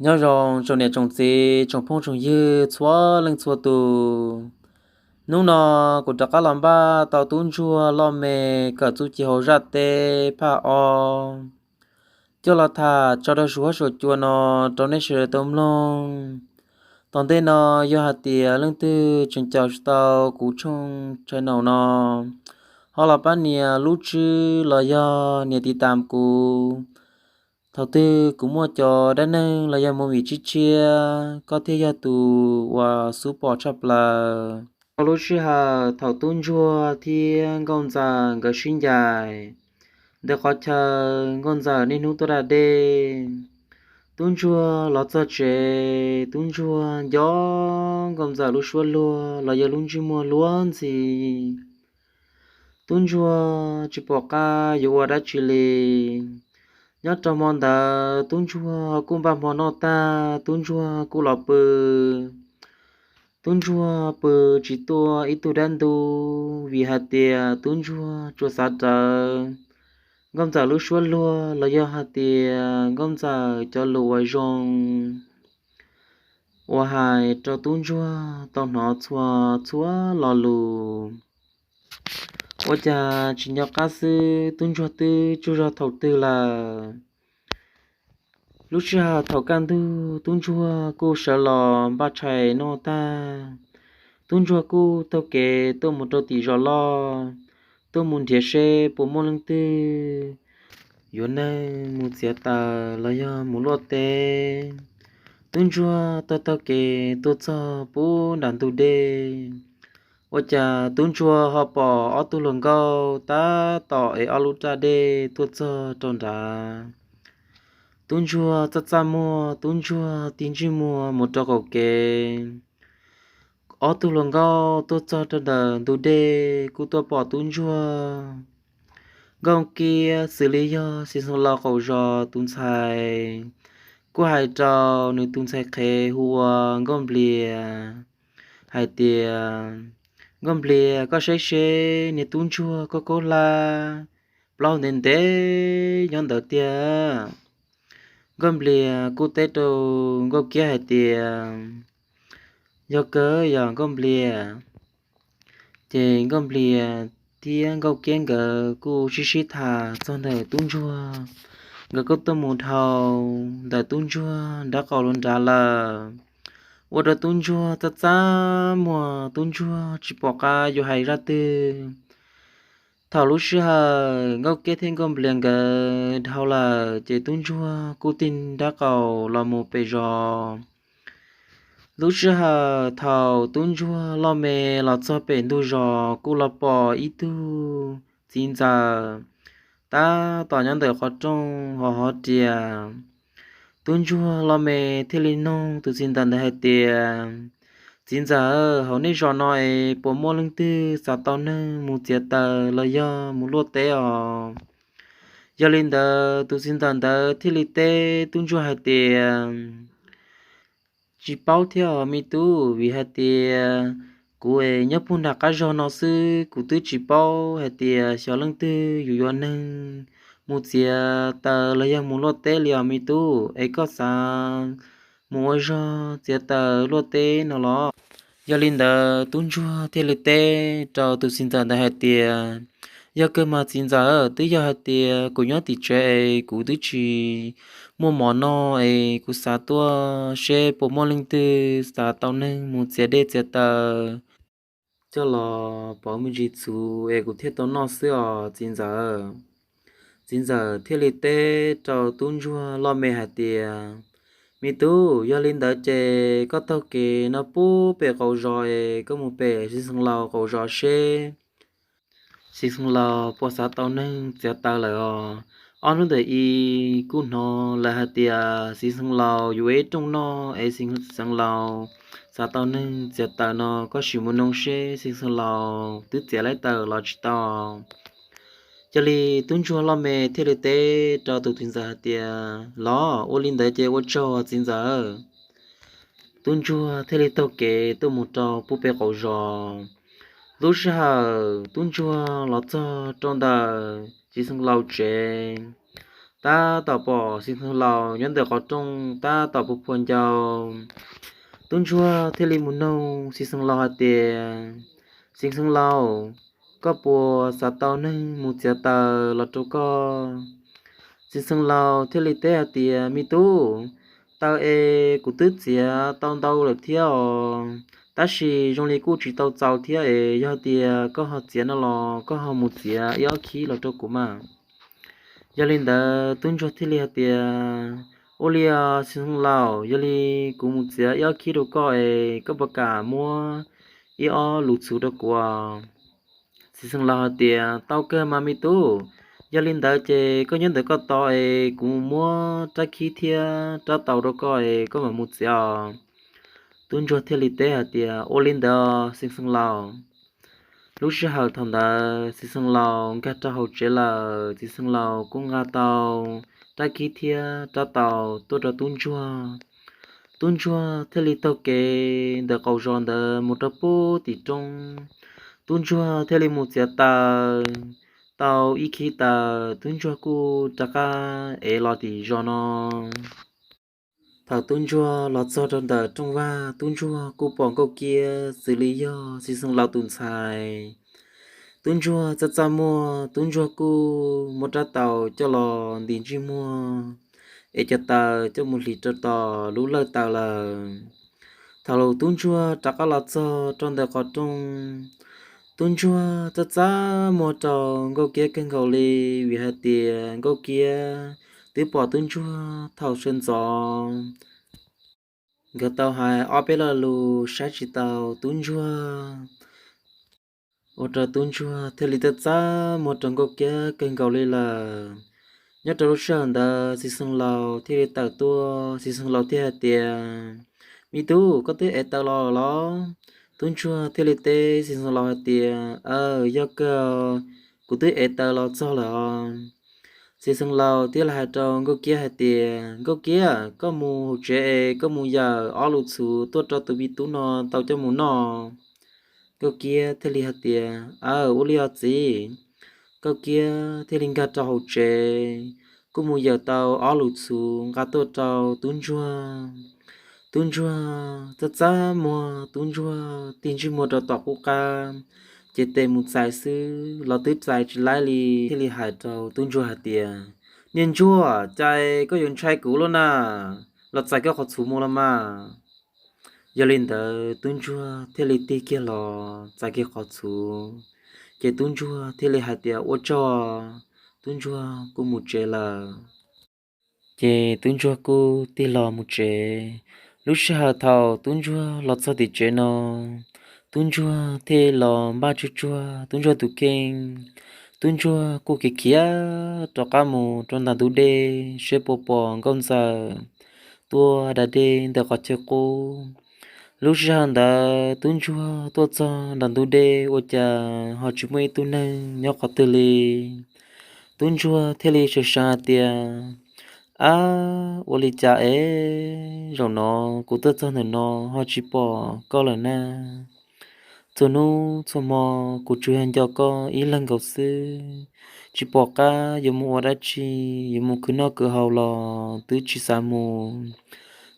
Nyob zoo tsoom niam tsoom txiv tsoom phooj tsoom ywg txhua leej txhua tus. Hnub no kuv rov qab los npaj tau tub ntsuag loj me kawm txuj ci hauv zaj teb phaj ob coj los tham tso rau saum huab saum cua no rau nej sawv daws tau mloog. Tom ntej no yog hais tias leej twg tseem caum tsis tau kuv tshooj channel no, ho los pab nias lub tswb los yog nias tiv tam kuv. Thaum twg kuv muaj cov dab neeg los yog movie tshiab tshiab koj thiaj yog tus uas xub pom tshaj plaws. Txog lub sij hawm thaum tub ntsuag thiab nkauj ntxawm nkawd sib ncaim ntawm qhov chaw nkauj ntxawm niaj hnub tuaj da dej. Tub ntsuag los txog tsev, tub ntsuag nco nkauj ntxawm lub suab luag los yog lub ntsej muag luag ntxhi. Tub ntsuag tsis pom qab yuav ua dab tsi li. Nyob rau hmo ntawd tub ntsuag kuj npaj hmo noj tag, tub ntsuag kuj los pw. Tub ntsuag pw tsis tuaj ib tug dab ntub vim hais tias tub ntsuag tsuas xav rawv nkauj ntxawm lub suab luag los yog hais tias nkauj ntxawm cov lus uas zoo uas hais rau tub ntsuag tau hnov txhua txhua lo lus. Ua cas tsis nco qab xwb, tub ntsuag twb tsaug zog thaum twg lawm. Lub sij hawm thaum kaj ntug tub ntsuag kuj sawv los npaj tshais noj tag, tub ntsuag kuj taug kev tuaj mus rau tim zos loj, tuaj mus nrhiav seb puas muaj leej twg yuav neeg mus txiav taws los yog mus luaj teb. Tub ntsuag taug taug kev tuaj txog puag nram ntug dej, ua cas tub ntsuag ho pom ob tug hluas nkauj tab tom ev ob lub raj dej tuaj txog rau nrad. Tub ntsuag txaj txaj muag, tub ntsuag tig ntsej muag mus rau qaum kev. Ob tug hluas nkauj tuaj txog rau ntawm ntug dej kuj tuaj pom tub ntsuag. Nkauj Kiab xws li yog Xeev Xeev Laus qaum zos tus ntxhais kuj hais rau nws tus ntxhais qhev hu ua Nkauj Nplias hais tias, Nkauj Nplias, koj saib seb niag tub ntsuag koj kaub hlab plaub ntev ntev nyob ntawd tiag. Nkauj Nplias kuj teb rau Nkauj Kiab hais tias, Yog kawg yog Nkauj Nplias. Ces Nkauj Nplias thiab Nkauj Kiab nkawd kuj sib sib tham txog ntawm tub ntsuag. Nkawd kuj tuaj mus dhau ntawm tub ntsuag nrab qaum lawm nrad lawm, ua rau tub ntsuag txaj txaj muag, tub ntsuag tsis pom qab yuav hais zaj twg. Thaum lub sij hawm Nkauj Kiab thiab Nkauj Nplias nkawd dhau lawm ces tub ntsuag kuj tig nrab qaum los mus pem zos. Lub sij hawm thaum tub ntsuag loj me los txog pem ntug zos kuj los pom ib tug txiv ntxawm tab tom nyob ntawm qhov rooj ho hov rias. Tub ntsuag loj me thiaj li noog tus txiv ntxawm ntawd hais tias, Txiv ntxawm, hauv nej zos no es puas muaj leej twg xav tau neeg mus txiav taws los yog mus luaj teb os? Yog li ntawd tus txiv ntxawm ntawd thiaj li teb tub ntsuag hais tias, Tsis paub thiab os me tub, vim hais tias kuv es nyob puag nram qab zos no xwb, kuv twb tsis paub hais tias xyov leej twg yuav yuav neeg mus txiav taws los yog mus luaj teb li os me tub. Es koj xav mus ua zog txiav taws luaj teb no los? Yog li ntawd tub ntsuag thiaj li teb rau tus txiv ntxawm ntawd hais tias, Yog kawg mas txiv ntxawm, twb yog hais tias kuv nyob tim tsev es kuv twb tsis muaj mov noj es kuv xav tuaj seb puas muaj leej twg xav tau neeg mus txiav dej txiav taws coj los pauv me ntsis txhuv es kuv thiaj tau noj xwb os txiv ntxawm. Txiv ntxawm thiaj li teb rau tub ntsuag loj me hais tias, Me tub, yog li ntawd ces koj taug kev no puag pem qaum zos es koj mus pem Xeev Xeev Laus qaum zos seb Xeev Xeev Laus puas xav tau neeg txiav taws lawm os. Ob hnub ntawm i kuj hnov lawv hais tias Xeev Xeev Laus yuav ib rooj noj es Xeev Xeev Laus xav tau neeg txiav taws no, koj sim mus noog seb Xeev Xeev Laus twb txiav laib taws los tsis tau. Yog li tub ntsuag loj me thiaj li teb rau tus txiv ntxawm hais tias, Los, ua li ntawd ces ua tsaug txiv ntxawm. Tub ntsuag thiaj li taug kev tuaj mus rau puag pem qaum zos. Lub sij hawm tub ntsuag los txog rau ntawm txiv Xeev Laus tsev, tab tom pom Xeev Xeev Laus nyob ntawm qhov rooj tab tom pua phua ncau. Tub ntsuag thiaj li mus noog Xeev Xeev Laus hais tias, Xeev Xeev Laus, koj puas xav tau neeg mus txiav taws los rau koj? Xeev Xeev Laus thiaj li teb hais tias, me tub, taws es kuv twb txiav tau ntau lawm thiab os, tab sis zoo li kuj tsis tau txaus thiab es yog tias koj ho txiav no los koj ho mus txiav ib ob khib los rau kuv mas. Yog li ntawd tub ntsuag thiaj li hais tias, ua li os Xeev Xeev Laus, yog li kuv mus txiav ib ob khib rau koj es koj puas kam muab ib ob lus txhuv rau kuv os? Xeev Xeev Laus hais tias, tau kawg mas me tub, yog li ntawd ces koj nyob ntawm koj tos es kuv muab rab khib thiab rab taus rau koj es koj mam mus txiav os. Tub ntsuag thiaj li teb hais tias, ua li ntawd Xeev Xeev Laus. Lub sij hawm thaum ntawd Xeev Xeev Laus nkag rau hauv tsev lawm, Xeev Xeev Laus kuj nqa tau rab khib thiab rab taus tuaj rau tub ntsuag. Tub ntsuag thiaj li taug kev ntawm qaum zos ntawd mus rau pem tim roob. Tub ntsuag thiaj li mus txiav taws, tau ib khib taws tub ntsuag kuj rov qab ev los tim zos no. Thaum tub ntsuag los txog rau ntawm rooj vag, tub ntsuag kuj pom Nkauj Kiab xws li yog Xeev Xeev Laus tus ntxhais. Tub ntsuag txaj txaj muag, tub ntsuag kuj muab rab taus coj los ntim ntsej muag es cov taws coj mus hliv rau tom lub lawj taws lawm. Thaum tub ntsuag rov qab los txog rau ntawm qhov rooj, tub ntsuag txaj txaj muag rau Nkauj Kiab kawg nkaus li, vim hais tias Nkauj Kiab twb pom tub ntsuag thaum sawv ntxov nkawd tau hais ob peb lo lus saib tsis taus tub ntsuag, ua rau tub ntsuag thiaj li txaj txaj muag rau Nkauj Kiab kawg nkaus li lawm. Nyob rau lub sij hawm ntawd Xeev Xeev Laus thiaj li tawm tuaj, Xeev Xeev Laus thiaj hais tias, me tub, koj twb ev taws los los? Tub ntsuag thiaj li teb Xeev Xeev Laus hais tias, aw, yog kawg, kuv twb ev taws los txog lawm os. Xeev Xeev Laus thiaj li hais rau Nkauj Kiab hais tias, Nkauj Kiab, koj mus hauv tsev es koj mus yawm ob lus txhuv tuaj rau tus me tub no tau coj mus noj. Nkauj Kiab thiaj li hais tias, aw, ua li os txiv. Nkauj Kiab thiaj li nkag rau hauv tsev, kuj mus yawm tau ob lus txhuv nqa tuaj rau tub ntsuag. Tub ntsuag txaj txaj muag, tub ntsuag tig ntsej muag rau tom qub qab, ces tes mus txais xwb los twb txais tsis laib li. Thiaj li hais rau tub ntsuag hais tias, niag ntsuag, cas koj yuav ntshai kuv lub na, los txais koj qhov txhuv mus los mas. Yog li ntawd tub ntsuag thiaj li tig kiag los txais kiag qhov txhuv, ces tub ntsuag thiaj li hais tias, ua tsaug. Tub ntsuag kuj mus tsev lawm. Ces tub ntsuag kuj tig los mus tsev. Lub sij hawm thaum tub ntsuag los txog tim tsev no, tub ntsuag thiaj los npaj tsuag tsuag tub ntsuag tus kheej. Tub ntsuag kuj khiav khiav rov qab mus rau ntawm ntug dej seb puas pom nkauj ntxawm tuaj da dej ntawm qhov chaw qub. Lub sij hawm ntawd tub ntsuag tuaj txog ntawm ntug dej ua cas ho tsis muaj ib tug neeg nyob qhov twg li. Tub ntsuag thiaj li sawv seev hais tias, ab, ua li cas es zaum no kuv tuaj txog ntawm no ho tsis pom koj lawm na? Txhua hnub txhua hmo kuv tsuas yog nco koj ib leeg nkaus xwb, tsis pom qab yuav mus ua dab tsi, yuav mus khwv noj khwv haus los twb tsis xav mus,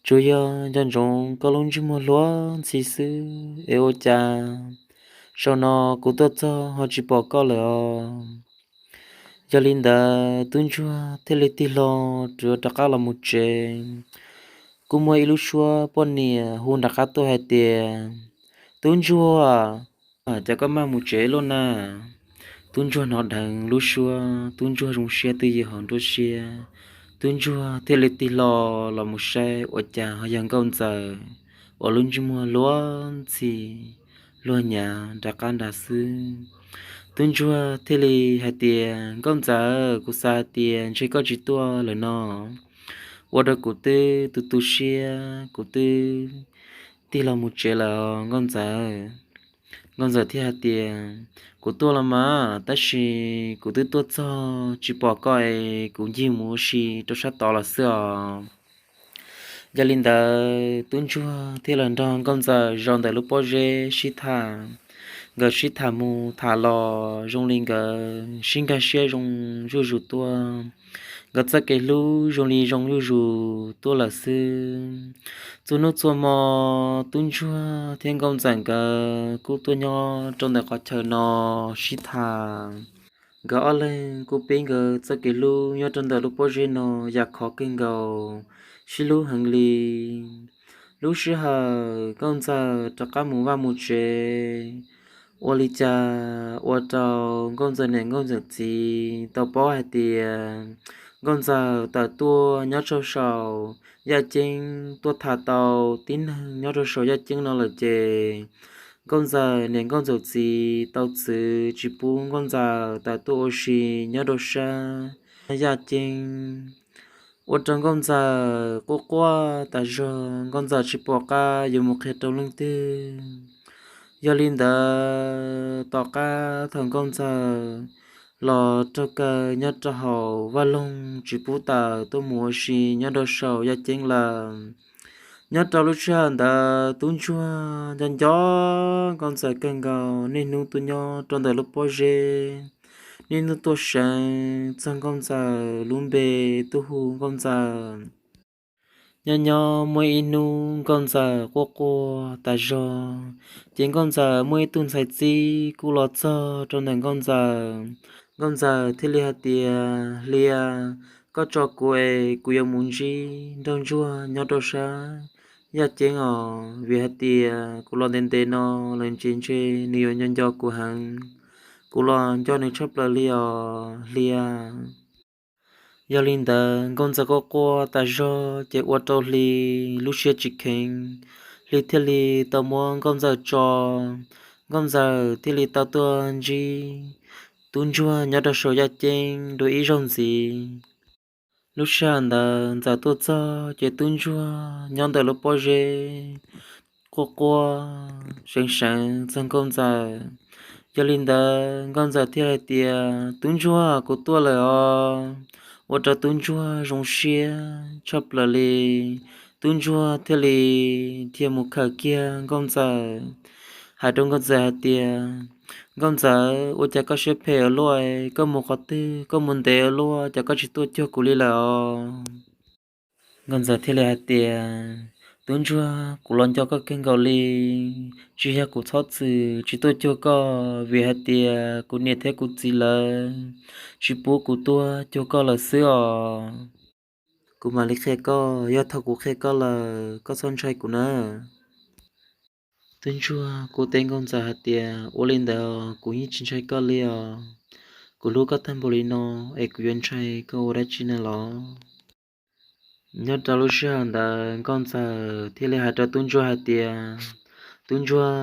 tsuas yog nco ntsoov koj lub ntsej muag luag ntxhi xwb es ua cas zaum no kuv tuaj txog ho tsis pom koj lawm os. Yog li ntawd tub ntsuag thiaj li tig hlo rov qab los mus tsev. Kuj muaj ib lub suab poj niam hu nram qab tuaj hais tias, tub ntsuag, cas koj maj mus tsev luaj na? Tub ntsuag hnov dheev lub suab, tub ntsuag zoo siab twj ywm hauv nruab siab. Tub ntsuag thiaj li tig hlo los mus saib ua cas ho yog nkauj ntxawm uas lub ntsej muag luag ntxhi luag nyav nram qab nrad xwb. Tub ntsuag thiaj li hais tias, nkauj ntxawm, kuv xav hais tias ntshe koj tsis tuaj lawm no, ua rau kuv twb tu tu siab, kuv twb tig los mus tsev lawm os nkauj ntxawm. Nkauj ntxawm thiaj hais tias, kuv tuaj los mas, tab sis kuv twb tuaj txog tsis pom koj es kuv ncig mus ua si rau sab tod los xwb os. Yog li ntawd tub ntsuag thiaj los nrog nkauj ntxawm zaum ntawm lub pob zeb sib tham. Nkawd sib tham mus tham los zoo li nkawd sib nkag siab zoo zuj zus tuaj. Nkawd txoj kev hlub zoo li zoo zuj zus tuaj lawm xwb. Txhua hnub txhua hmo, tub ntsuag thiab nkauj ntxawm nkawd kuj tuaj nyob rau ntawm qhov chaw no sib tham. Nkawd ob leeg kuj pib nkawd txoj kev hlub nyob rau ntawm lub pob zeb no yam khov kawg nkaus, sib hlub heev li. Lub sij hawm nkauj ntxawm rov qab mus vaj mus tsev, ua li cas ua rau nkauj ntxawm niam nkauj ntxawm txiv tau paub hais tias nkauj ntxawm tawm tuaj nyob rau saum yaj ceeb, tuaj tham tau tib neeg nyob rau saum yaj ceeb no lawm ces nkauj ntxawm niam nkauj ntxawm txiv tau txwv tsis pub nkauj ntxawm tawm tuaj ua si nyob rau sab yaj ceeb, ua rau nkauj ntxawm quaj quaj tas zog, nkauj ntxawm tsis pom qab yuav mus qhia rau leej twg. Yog li ntawd tom qab thaum nkauj ntxawm los raug kaw nyob rau hauv vaj loog tsis pub tawm tuaj mus ua si nyob rau saum yaj ceeb lawm, nyob rau lub sij hawm ntawd tub ntsuag nco nco nkauj ntxawm kawg nkaus, niaj hnub tuaj nyob rau ntawm lub pob zeb, niaj hnub tuaj seev txog nkauj ntxawm lub npe, tuaj hu nkauj ntxawm. Nyob nyob muaj ib hnub nkauj ntxawm quaj quaj tas zog, ces nkauj ntxawm muaj ib tug ntxhais txib kuj los txog rau ntawm nkauj ntxawm. Nkauj ntxawm thiaj li hais tias, Hlias, koj tso kuv es kuv yuav mus ntsib nraug ntsuag nyob rau sab yaj ceeb os, vim hais tias kuv los ntev ntev no lawm ces ntshe nws yuav nco nco kuv heev. Kuv los nco nws tshaj plaws li os, Hlias. Yog li ntawd nkauj ntxawm quaj quaj tas zog ces ua rau Hli lub siab tsis kheev. Hli thiaj li tau muab nkauj ntxawm tso, nkauj ntxawm thiaj li tau tuaj ntsib tub ntsuag nyob rau saum yaj ceeb dua ib zaug ntxiv. Lub sij hawm ntawd ntxawm tuaj txog ces tub ntsuag nyob ntawm lub pob zeb quaj quaj seev seev txog nkauj ntxawm. Yog li ntawd nkauj ntxawm thiaj hais tias, Tub ntsuag, kuv tuaj lawm os. Ua rau tub ntsuag zoo siab tshaj plaws li. Tub ntsuag thiaj li dhia mus khawm kiag nkauj ntxawm, hais rau nkauj ntxawm hais tias, Nkauj ntxawm, ua cas koj siab phem ua luaj, koj mus qhov twg koj mus ntev ua luaj, cas koj tsis tuaj cuag kuv li lawm os? Nkauj ntxawm thiaj li hais tias, Tub ntsuag, kuv los nco koj kawg nkaus li. Tsis yog kuv txhob txwm tsis tuaj cuag koj, vim hais tias kuv niam thiab kuv txiv lawv tsis pub kuv tuaj cuag koj lawm xwb os. Kuv mam li qhia koj, yog thaum kuv qhia koj lawm koj txhob ntshai kuv na. Tub ntsuag kuj teb nkauj ntxawm hais tias, Ua li ntawd kuv yeej tsis ntshai koj li os. Kuv hlub koj tag npaum li no es kuv yuav ntshai koj ua dab tsi na los? Nyob rau lub sij hawm ntawd nkauj ntxawm thiaj li hais rau tub ntsuag hais tias, Tub ntsuag,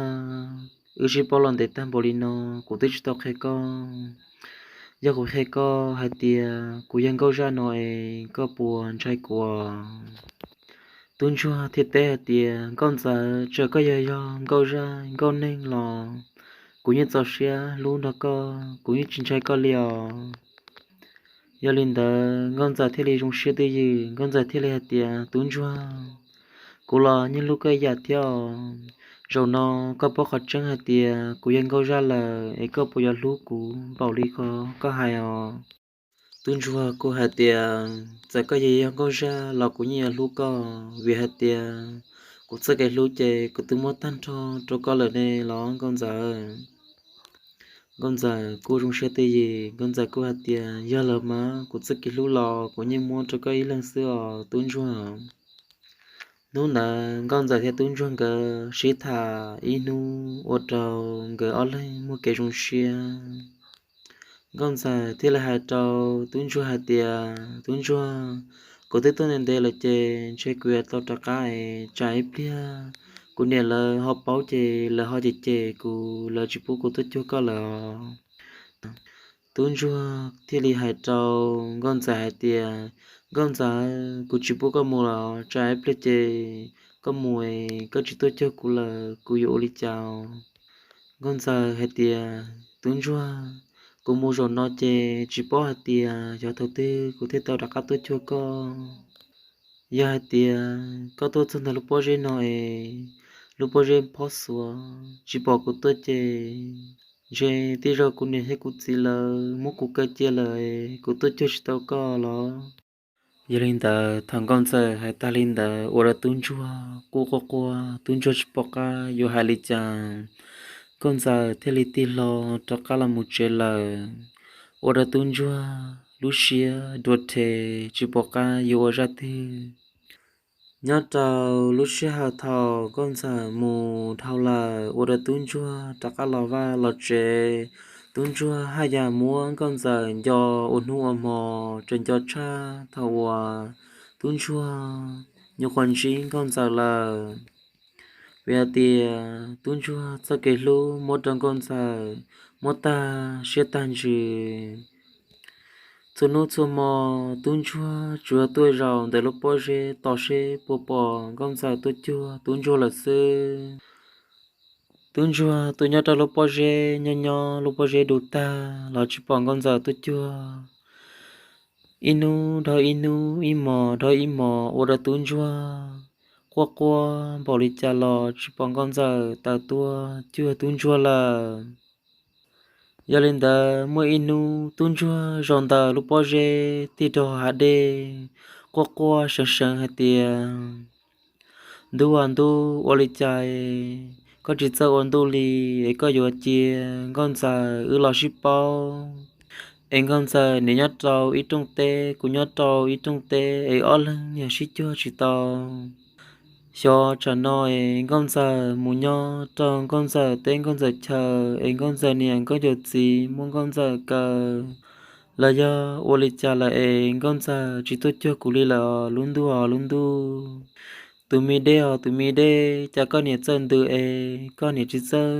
wb sib paub los ntev tag npaum li no, kuv twb tsis tau qhia koj. Yog kuv qhia koj hais tias kuv yog nkauj zaj no es koj puas ntshai kuv? Tub ntsuag thiaj teb hais tias, Nkauj ntxawm, txawm koj yog, yog nkauj zaj nkauj neeg los kuv yeej txaus siab hlub nrog koj, kuv yeej tsis ntshai koj li os. Yog li ntawd nkauj ntxawm thiaj li zoo siab twj ywm, nkauj ntxawm thiaj li hais tias, Tub ntsuag, kuv los yeej hlub koj ib yam thiab os. Zaum no koj paub qhov tseeb hais tias kuv yog nkauj zaj lawm es koj puas yuav hlub kuv npaum li qhov koj hais os? Tub ntsuag kuj hais tias, Txawm koj yog, yog nkauj zaj los kuv yeej yuav hlub koj, vim hais tias kuv txoj kev hlub ces kuv twb muab tag nrho rau koj lawm ne los nkauj ntxawm. Nkauj ntxawm kuj zoo siab twj ywm, nkauj ntxawm kuj hais tias, Yog lawm mas, kuv txoj kev hlub los kuv yeej muab rau koj ib leeg xwb os tub ntsuag. Hnub ntawd nkauj ntxawm thiab tub ntsuag nkawd sib tham ib hnub ua rau nkawd ob leeg muaj kev zoo siab. Nkauj ntxawm thiaj li hais rau tub ntsuag hais tias, Tub ntsuag, kuv twb tuaj ntev ntev lawm ces ntshe kuv yuav tau rov qab es tsam ib pliag kuv niam lawv ho paub ces lawv ho cem cem kuv, lawv tsis pub kuv tuaj cuag koj lawm os. Tub ntsuag thiaj li hais rau nkauj ntxawm hais tias, Nkauj ntxawm, kuv tsis pub koj mus los tsam ib pliag ces koj mus es koj tsis tuaj cuag kuv lawm kuv yuav ua li cas? Nkauj ntxawm hais tias, Tub ntsuag, kuv mus zaum no ces tsis paub hais tias yog thaum twg kuv thiaj tau rov qab tuaj cuag koj. Yog hais tias koj tuaj txog ntawm lub pob zeb no es lub pob zeb phob xuav, tsis pom kuv tuaj ces ntshe tej zaum kuv niam thiab kuv txiv lawv muab kuv kaw cia lawm, kuv tuaj cuag tsis tau koj los. Yog li ntawd, thaum Nkauj Ntxawm hais tag li ntawd, ua rau tub ntsuag quaj quaj quaj, tub ntsuag tsis pom qab yuav hais li cas. Nkauj Ntxawm thiaj li tig hlo rov qab los mus tsev lawm, ua rau tub ntsuag lub siab dua rhe, tsis pom qab yuav ua zaj twg. Nyob rau lub sij hawm thaum Nkauj Ntxawm mus dhau lawm, ua rau tub ntsuag rov qab los vaj los tsev. Tub ntsuag haj yam muab Nkauj Ntxawm nco ua hnub ua hmo, tseem nco tshaj thaum uas tub ntsuag nyuam qhuav ntsib Nkauj Ntxawm lawm. Vim hais tias tub ntsuag txoj kev hlub muab rau Nkauj Ntxawm muab tag siab tag ntsws. Txhua hnub txhua hmo, tub ntsuag tsuas tuaj zaum ntawm lub pob zeb tos seb puas pom Nkauj Ntxawm tuaj cuag tub ntsuag lawm xwb. Tub ntsuag tuaj nyob rau lub pob zeb, nyob nyob lub pob zeb du tag los tsis pom Nkauj Ntxawm tuaj cuag. Ib hnub dhau ib hnub, ib hmos dhau ib hmos, ua rau tub ntsuag quaj quaj npaum li cas los tsis pom Nkauj Ntxawm tawm tuaj cuag tub ntsuag lawm. Yog li ntawd, muaj ib hnub tub ntsuag zaum ntawm lub pob zeb tig rau hav dej, quaj quaj seev seev hais tias, Ntuj aw ntuj, ua li cas koj tsis txawj ua ntuj li, es koj yuav cia Nkauj Ntxawm wb los sib paub, es Nkauj Ntxawm nws nyob rau ib rooj teb, kuv nyob rau ib rooj teb, es ob leeg niag sib cuag tsis tau. Xyov tsam no es Nkauj Ntxawm mus nyob rau Nkauj Ntxawm teb Nkauj Ntxawm chaw, es Nkauj Ntxawm niam Nkauj Ntxawm txiv muab Nkauj Ntxawm kaw, los yog ua li cas lawm es Nkauj Ntxawm tsis tuaj cuag kuv li lawm os lub ntuj os lub ntuj. Tus me dej os tus me dej, cas koj niam txawj ntws es koj niam tsis txawj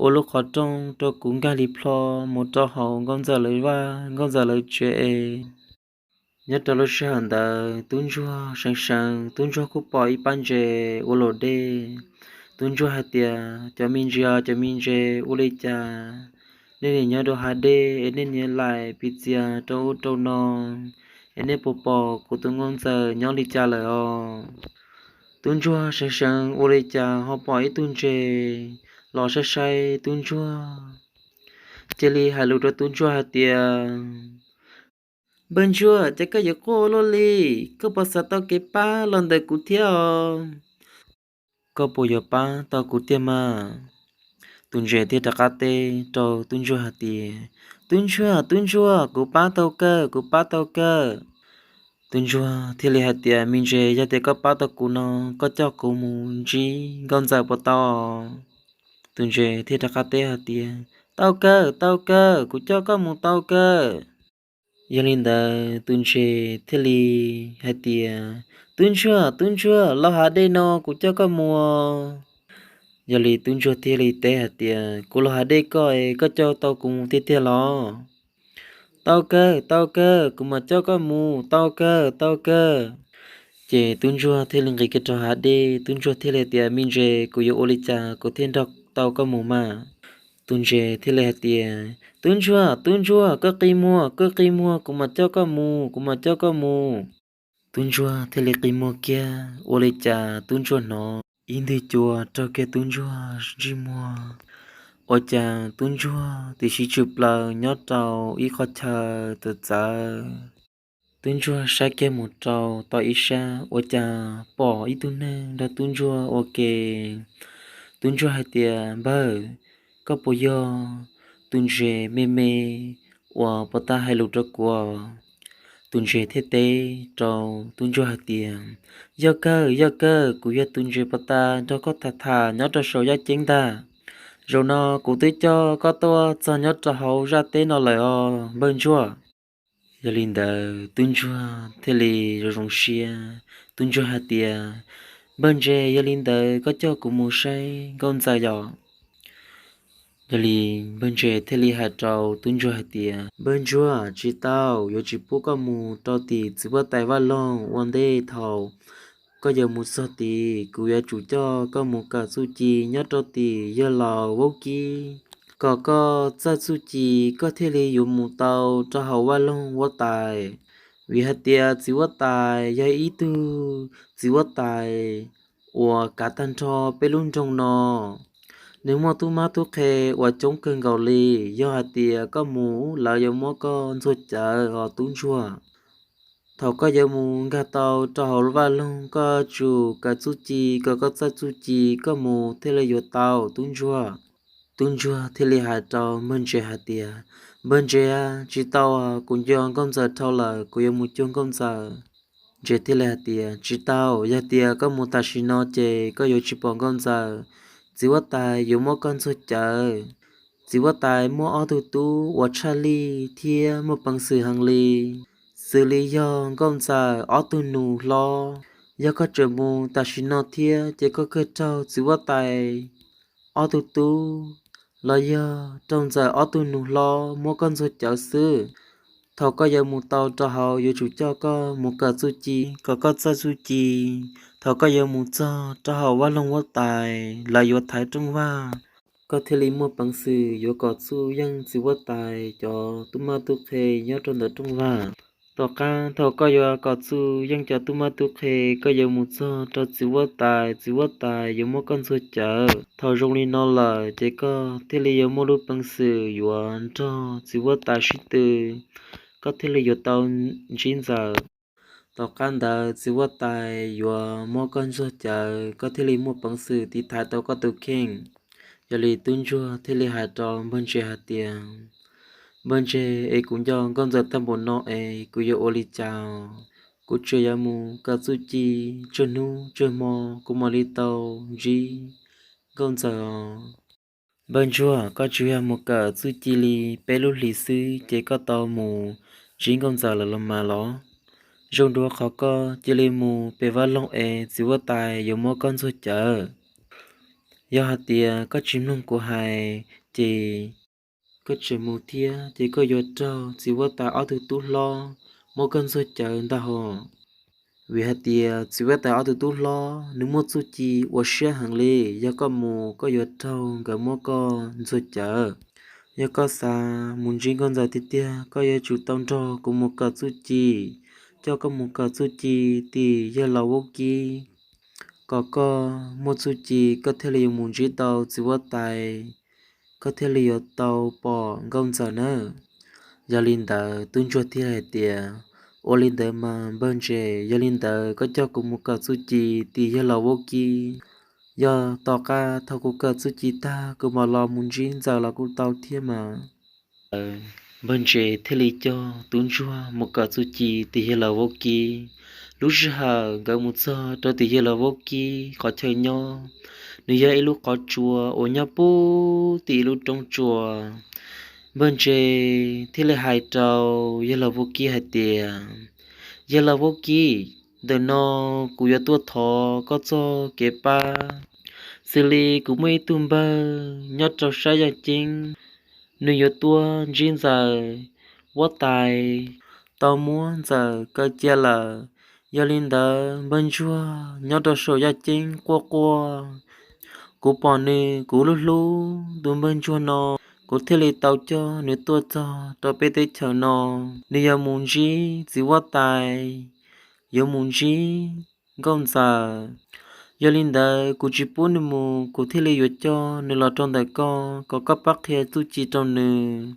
ua lub qhov rooj rau kuv nkag li plho mus rau hauv Nkauj Ntxawm lawv vaj Nkauj Ntxawm lawv tsev es. Nyob rau lub sij hawm ntawd tub ntsuag seev seev, tub ntsuag kuj pom ib pab ntses ua luam dej. Tub ntsuag hais tias, Cov me ntses os cov me ntses, ua li cas nej niaj nyob rau hav dej es nej niaj laim piv txias rau ub rau no, es nej puas pom kuv tus Nkauj Ntxawm nyob li cas lawm os? Tub ntsuag seev seev ua li cas ho pom ib tug ntses los saib saib tub ntsuag, cia li hais lus rau tub ntsuag hais tias, Npawg ntsuag, cas koj yuav quaj luaj li? Koj puas xav tau kev pab los ntawm kuv thiab os? Koj puas yuav pab tau kuv tiag mas? Tus ntses thiaj rov qab teb rau tub ntsuag hais tias, Tub ntsuag, tub ntsuag, kuv pab tau kawg, kuv pab tau kawg. Tub ntsuag thiaj li hais tias, Me ntses, yog tias koj pab tau kuv no, koj coj kuv mus ntsib Nkauj Ntxawm puas tau? Tus ntses thiaj rov qab teb hais tias, Tau kawg, tau kawg, kuv coj koj mus tau kawg. Yog li ntawd tus ntses thiaj li hais tias, Tub ntsuag, tub ntsuag, los hav dej no kuv coj koj mus. Yog li tub ntsuag thiaj li teb hais tias, Kuv los hav dej koj es koj coj tau kuv mus tiag tiag los? Tau kawg, tau kawg, kuv mam coj koj mus, tau kawg, tau kawg. Ces tub ntsuag thiaj li nqis kiag rau hav dej, tub ntsuag thiaj li tias, Me ntses, kuv yuav ua li cas kuv thiaj nrog tau koj mus mas? Tus ntses thiaj li hais tias, Tub ntsuag, tub ntsuag, koj qi muag, koj qi muag, kuv mam coj koj mus, kuv mam coj koj mus. Tub ntsuag thiaj li qi muag kiag, ua li cas tub ntsuag hnov ib nthwv cua raug kiag tub ntsuag ntsej muag. Ua cas tub ntsuag tib si tshwm plaws nyob rau ib qhov chaw txawv txawv. Tub ntsuag saib kiag mus rau tom ib sab, ua cas pom ib tug neeg nrog tub ntsuag ua ke. Tub ntsuag hais tias, Npawg, koj puas yog tus ntses me me uas puag ta hais lus rau kuv? Tus ntses thiaj teb rau tub ntsuag hais tias, Yog kawg, yog kawg, kuv yog tus ntses puag ta nrog koj tham tham nyob rau saum yaj ceeb ntag. Zaum no kuv twb coj koj tuaj txog nyob rau hauv zaj teb no lawm os npawg ntsuag. Yog li ntawd tub ntsuag thiaj li zoo zoo siab, tub ntsuag hais tias, Npawg ntses, yog li ntawd koj coj kuv mus saib nkauj ntxawm yom? Yog li npawg ntses thiaj li hais rau tub ntsuag hais tias, Npawg ntsuag, tsis tau, yuav tsis pub koj mus rau tim txiv huab tais vaj loog ua ntej. Thaum koj yuav mus txog tid, kuv yuav tsum coj koj mus kawm txuj ci nyob rau tim yawg laus vaub kib, kom koj txawj txuj ci koj thiaj li yuav mus tau rau hauv vaj loog huab tais. Vim hais tias txiv huab tais yog ib tug txiv huab tais uas kav tag nrho peb lub nroog no. Nws muaj tub mab tub qhe uas coob kawg nkaus li. Yog hais tias koj mus, lawv yuav muab koj ntxuag cawv os tub ntsuag. Thaum koj yuav mus nkag tau rau hauv vaj loog, koj tsum kawm txuj ci, kom koj txawj txuj ci, koj mus thiaj li yuav tau tub ntsuag. Tub ntsuag thiaj li hais rau npawg ntses hais tias, Npawg ntses, tsis tau, kuv nco nkauj ntxawm dhau lawm, kuv yuav mus cuag nkauj ntxawm. Ntses thiaj li hais tias, Tsis tau, yog tias koj mus tam sim no ces koj yuav tsis pom nkauj ntxawm. Txiv huab tais yuav muab koj ntxuag cawv. Txiv huab tais muaj ob tug tub uas tshaj lij thiab muaj peev xwm heev li, xws li yog nkauj ntxawm ob tug nus hlob. Yog koj tseem mus tam sim no thiab ces koj kawg raug txiv huab tais ob tug tub los yog raug ntxawm ob tug nus hlob muab koj ntxuag cawv xwb. Thaum koj yuav mus tau rau hauv, yuav tsum coj koj mus kawm txuj ci, kom koj txawj txuj ci. Thaum koj yuav mus txog rau hauv vaj loog huab tais, lawv yuav thaiv rooj vag, koj thiaj li muaj peev xwm yuav kom txuj yeej txiv huab tais cov tub mab tub qhe nyob rau ntawm rooj vag. Tom qab thaum koj yuav kom txuj yeej cov tub mab tub qhe, koj yuav mus txog rau txiv huab tais, txiv huab tais yuav muab koj ntxuag cawv. Thaum zoo li no lawm ces koj thiaj li yuav muaj lub peev xwm yuav nrog txiv huab tais sib tw, koj thiaj li yuav tau ntsib ntxawm. Tom qab ntawd txiv huab tais yuav muab koj ntxuag cawv, koj thiaj li muaj peev xwm tiv thaiv tau koj tus kheej. Yog li tub ntsuag thiaj li hais rau npawg ntses hais tias, Npawg ntses, es kuv nco nkauj ntxawm tag npaum no es kuv yuav ua li cas? Kuv tseem yuav mus kawm txuj ci, tsawg hnub tsawg hmo kuv mam li tau ntsib nkauj ntxawm. Npawg ntsuag, koj tsuas yog mus kawm txuj ci li peb lub hlis xwb ces koj tau mus ntsib nkauj ntxawm lawm los mas los? Zoo dua qhov koj cia li mus pem vaj loog es txiv huab tais yuav muab koj ntxuag cawv. Yog hais tias koj tsis mloog kuv hais, ces koj tseem mus thiab ces koj yuav raug txiv huab tais ob tug tub hlob muab koj ntxuag cawv ntag hos. Vim hais tias txiv huab tais ob tug tub hlob nws muaj txuj ci ua siab heev li, yog koj mus koj yuav raug nkawd muab koj ntxuag cawv. Yog koj xav mus ntsib nkauj ntxawm tiag tiag, koj yuav tsum tau nrog kuv mus kawm txuj ci, coj koj mus kawm txuj ci tim yawg laus vaub kib, kom koj muaj txuj ci koj thiaj li yuav mus ntsib tau txiv huab tais, koj thiaj li yuav tau pom nkauj ntxawm nawb. Yog li ntawd tub ntsuag thiaj hais tias, Ua li ntawd mas npawg ntses, yog li ntawd koj coj kuv mus kawm txuj ci tim yawg laus vaub kib. Yog tom qab thaum kuv kawm txuj ci tag kuv mam los mus ntsib ntxawm los kuj tau thiab mas. Npawg ntses thiaj li coj tub ntsuag mus kawm txuj ci tim yawg laus vaub kib. Lub sij hawm nkawd mus txog rau tim yawg laus vaub kib qhov chaw nyob, nws yog ib lub qhov tsua uas nyob puag tim ib lub roob tsua. Npawg ntses thiaj li hais rau yawg laus vaub kib hais tias, Yawg laus vaub kib, ntawm no kuv yuav tuaj thov koj txoj kev pab. Xws li kuv muaj ib tug npawg nyob rau sab yaj ceeb, nws yuav tuaj ntsib ntxawm huab tais, tau muab ntxawm kaw cia lawm. Yog li ntawd npawg ntsuag nyob rau saum yaj ceeb quaj quaj. Kuv pom nws, kuv hlub hlub tus npawg ntsuag no, kuv thiaj li tau coj nws tuaj txog rau peb teb chaws no. Nws yog mus ntsib txiv huab tais, yuav mus ntsib nkauj ntxawm. Yog li ntawd kuv tsis pub nws mus, kuv thiaj li yuav coj nws los rau ntawm koj, kom koj pab qhia txuj ci rau nws,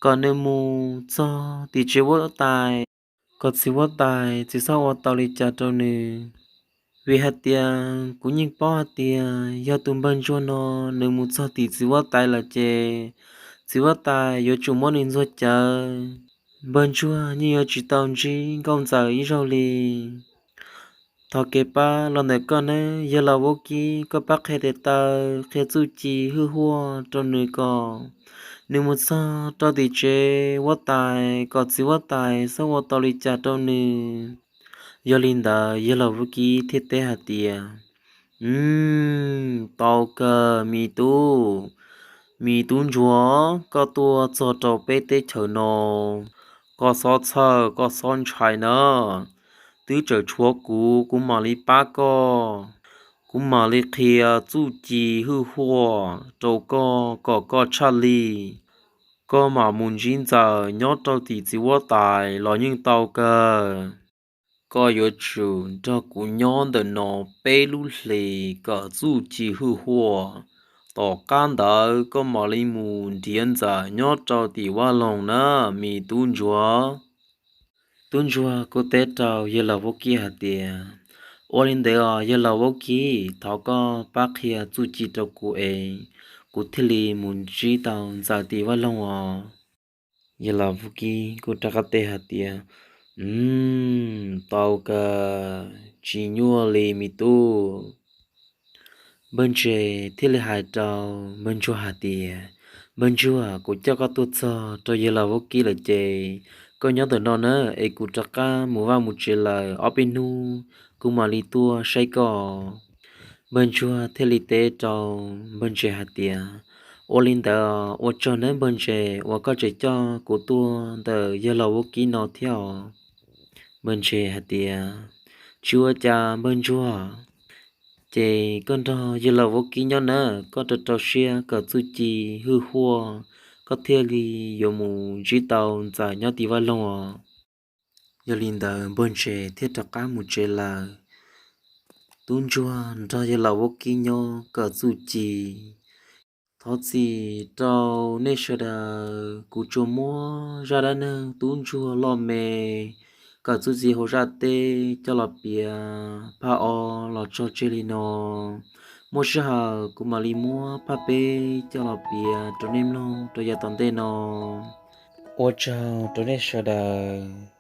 kom nws mus txog tim tsev huab tais, kom txiv huab tais tsis txhob ua tau li cas rau nws. Vim hais tias kuv yeej paub hais tias yog tus npawg ntsuag no nws mus txog tim txiv huab tais lawm ces txiv huab tais yuav tsum muab nws ntxuag cawv. Npawg ntsuag yeej yuav tsis tau ntsib nkauj ntxawm ib zaug li. Thov kev pab los ntawm koj nawb yawg laus vaub kib, koj pab qhia tes taw, qhia txuj ci hwj huaj rau nws kom nws mus txog rau tim tsev huab tais, kom txiv huab tais txhob ua tau li cas rau nws. Yog li ntawd yawg laus vaub kib thiaj teb hais tias, Tau kawg me tub, me tub ntsuag, koj tuaj txog rau peb teb chaws no, koj txhob txhawj koj txhob ntshai na. Twb tseem tshuav kuv, kuv mam li pab koj. Kuv mam li qhia txuj ci hwj huaj rau koj kom koj tshaj lij. Koj mam mus ntsib ntxawm nyob rau tim txiv huab tais los yeej tau kawg. koj yuav tsum nrog kuv nyob ntawm no peb lub hlis kom txuj ci hwj huaj. Tom qab ntawd koj mam li mus nrhiav ntxawm nyob rau tim vaj loog na, me tub ntsuag. Tub ntsuag kuj teb rau yawg laus vaub kib hais tias, ua li ntawd os yawg laus vaub kib, thov koj pab qhia txuj ci rau kuv es kuv thiaj li mus ntsib tau ntxawm tim vaj loog os. Yawg laus vaub kib kuj rov qab teb hais tias, tau kawg, tsis nyuaj li me tub. Npawg ntses thiaj li hais rau npawg ntsuag hais tias, npawg ntsuag, kuv coj koj tuaj txog rau yawg laus vaub kib lawm ces koj nyob ntawm no na, es kuv rov qab mus vaj mus tsev lawm ob peb hnub kuv mam li tuaj saib koj. Npawg ntsuag thiaj li teb rau npawg ntses hais tias, ua li ntawd ua tsaug nawb npawg ntses uas koj tseem coj kuv tuaj ntawm yawg laus vaub kib no thiab os. Npawg ntses hais tias, tsis ua cas npawg ntsuag, ces koj nrog yawg laus vaub kib nyob na, koj rau rau siab kom txuj ci hwj huaj, koj thiaj li yuav mus ntsib tau ntxawm nyob tim vaj loog os. Yog li ntawd npawg ntses thiaj rov qab mus tsev lawm. Tub ntsuag nrog yawg laus vaub kib nyob kom txuj ci. Thov txim rau nej sawv daws, kuv tsuas muab zaj dab neeg tub ntsuag loj me kom txuj ci hauv zaj teb coj los piav phaj ob los tso tseg li no. Muaj sij hawm kuv mam li muab phaj peb coj los piav rau nej mloog rau yav tom ntej no. Ua tsaug rau nej sawv daws.